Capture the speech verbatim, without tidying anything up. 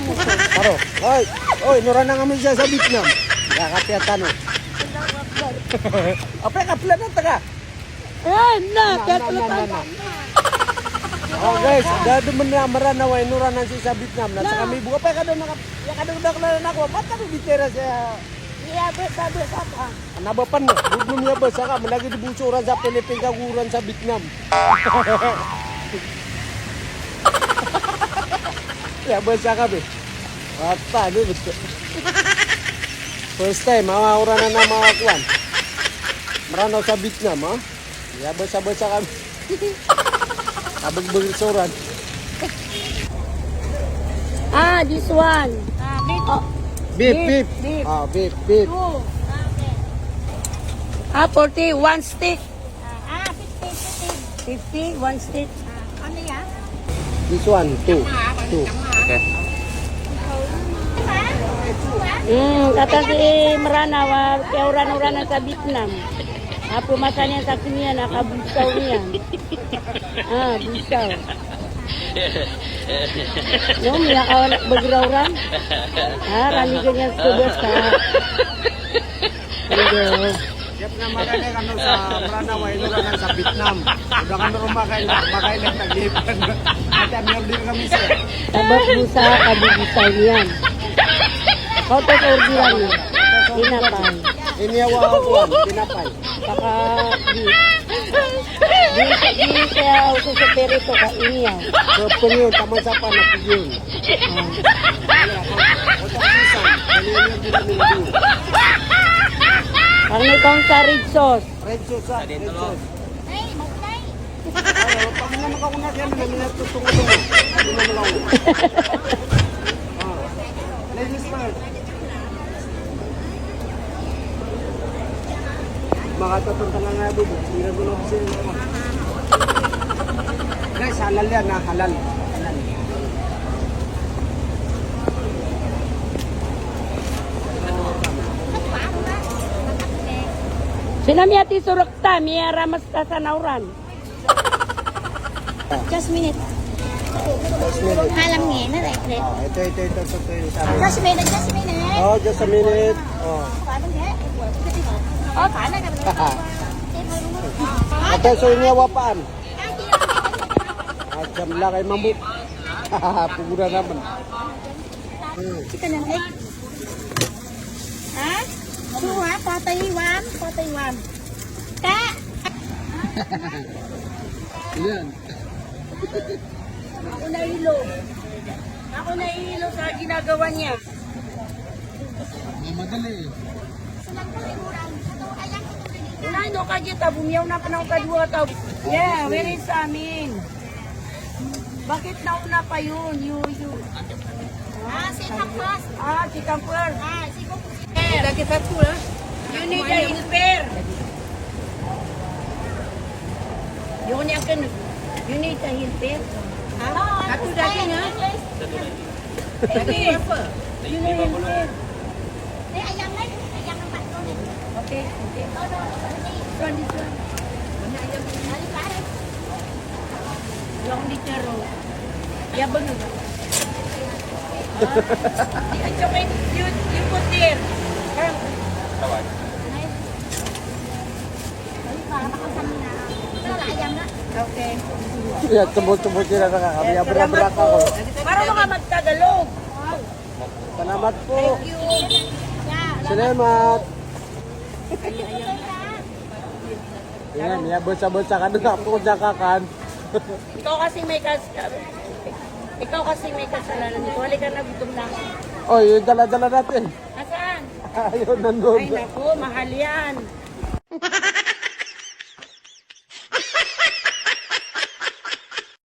Paro. Oy, oy, inoranan kami sa, sa Vietnam. Ya, kapiya tano. Apa ka plan na taga? Ah, na, na, na, na, na. Oh, guys, da dn a Mranaw a inoranan sii sa Vietnam. Na, na, sa kami bo, apa ka da na, ya ka da na klaro na ko, mata do bitera sa. Iya, basa, basa ka. Ana ba pan, budno miyabasa ka, malagid bo so oran sa Philippines ka oran sa Vietnam. Miyabasa ka, be. Wata, di beto. First time, awa, oranan a manga kowan. Mranaw sa Vietnam, ha? Miyabasa-basa kami. Kabegbeg so oran. Ah, this one. Ah, beef. Oh. Beef, beef, beef. Beef. Ah, beef, beef. Two. Ah, okay. Ah, forty, one stick. Ah, ah, fifty, fifty. Fifty, one stick. Ah, ano yan? This one, two. Two. Okay. Hmm, kata si Mranaw a kiyaoran-oranan sa Vietnam. Apo masa niyan sa kiniyan a kabosaw niyan. Ah, bosaw. No, miyakabegrauran. Ah, raligan niyan sa basa. Hello. Siyempre, makanay kano sa Mranaw a inoranan sa Vietnam. Oda kano ron makailay, makailay, tagilipan. Ati, a miyorder kami, sir. Tabak bo sa kabobosaw niyan. Kaoto sa orderan niyan. Tinapay. Iniyawa ako, tinapay. Saka, di. Di, di siya uso sa perito ka iniyaw. So, pangyon, taman sa pa na pangyon. Ang itong sa red sauce. Red sauce, ah, red sauce. Ay, maulay. Ay, pag naman ako na siya, naman na tutungtong. Ano naman ako? Ah, ladies first. Makatatantangan nga doon. Hindi na doon ako sila. Guys, halal yan, ha? Halal. Halal. Sina miyati surak ta, miyaramas ta sa nauran. Just minute. Just minute. Halam niya na, right, right. Oh, ito, ito, ito, ito, ito, yung sabi. Just minute, just minute. Oh, just a minute. Oh. Paano niya? Oh, paano ka ba? Ate, so inyo wapaan? Ah, jam lang kay Mambo. Pugura naman. Kita na, eh. Ha? Suha, patay iwan, patay iwan. Ka! Yan. Ako nahilo. Ako nahilo sa ginagawa niya. Mamadali eh. Unay no, kagiya ta, bumiyaw na pn ako kadowa ta. Yeah, where is Amin? Bakit nauna pa yun? You, you. Ah, si Kapas. Ah, si Kapas. Ah, si Kapas. Lagi sa school, ha? You need a helper. Yun yung kan-, you need a helper. Ha? Ako dati nga. Lagi. You know helper. Okay, okay. This one, this one. Yung lechero. Yabang. Ah, it's okay. You, you put there. Okay. Ya, tubod-tubod sila na kami. Abra-abra ka ko. Para mga magtagalog. Salamat po. Thank you. Salamat. Ayan, ya, bulsa-bulsa ka doon, apo, diyan ka kan. Ikaw kasi may kas-, ikaw kasi may kasalanan dito. Halika na, gutom na ako. Oh, yung dala-dala natin. Nasaan? Ayun, nandun. Ay, naku, mahal yan.